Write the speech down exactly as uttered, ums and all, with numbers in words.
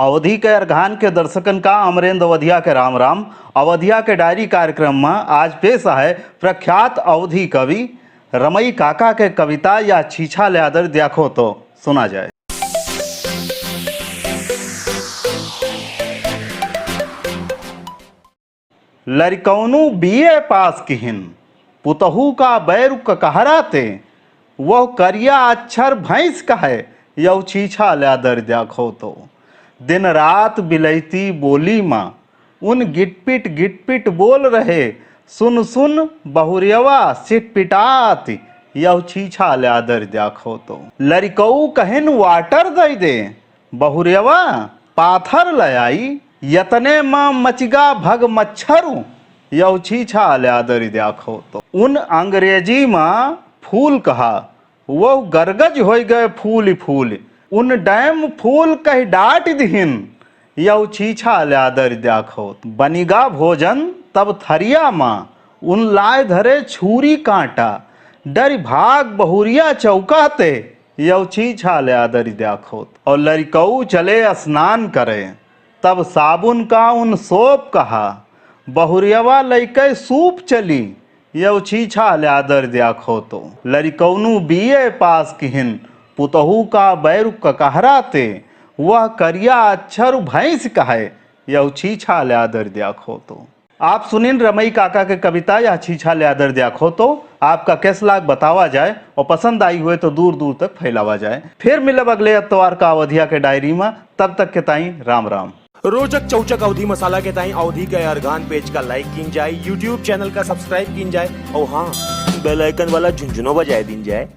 अवधी के अर्घान के दर्शकन का अमरेंद्र अवधिया के राम राम। अवधिया के डायरी कार्यक्रम में आज पेश है प्रख्यात अवधी कवि रमई काका के कविता या छीछा ल्यादर द्याखो तो। सुना जाए। लरिकउनु बीए पास किहिन, पुतहू का बैरु ककहरा ते, वह करिया अच्छर भैंस कहे, यहु छीछा ल्यादर द्याखो तो। दिन रात बिलैती बोली मा, उन गिटपिट गिटपिट बोल रहे, सुन सुन बहुरियवा सिटपिटात, यहु छीछा ल्यादर द्याखो तो। लरिकऊ कहिन वाटर दइ दे, बहुरियवा पाथर लयाई, यतने मा मचिगा भग मच्छरु, यहु छीछा ल्यादर द्याखो तो। उन अंग्रेजी मा फूल कहा, वहु गरगज होइ गए फूल फूल, उन डैम फूल कहि डाट दिहिन, यहु छीछा ल्यादर द्याखो तो। बनिगा भोजन तब थरिया मा, उन लाय धरे छूरी कांटा, डरि भाग बहुरिया चौका ते, यहु छीछा ल्यादर द्याखो तो। और लरिकऊ चले स्नान करे, तब साबुन का उन सोप कहा, बहुरियवा लइके सूप चली, यहु छीछा ल्यादर द्याखो तो। लरिकउनु बीए पास किहिन, पुतहू का बैरु ककहरा ते, वह करिया अच्छर भैंस कहे, यहु छीछा ल्यादर द्याखो तो। आप सुनिन रमई काका के कविता यह छीछा ल्यादर द्याखो तो। आपका कैस लाग बतावा जाए और पसंद आई हुए तो दूर दूर तक फैलावा जाए। फिर मिलब अगले अतवार का अवधिया के डायरी मा, तब तक के ताई राम राम। रोजक चौचक अवधी मसाला के ताई अवधी के अर्घान पेज का like कीन जाए, YouTube channel का subscribe कीन जाए और हाँ, bell icon वाला झुनझुनो बजाए दीन जाए।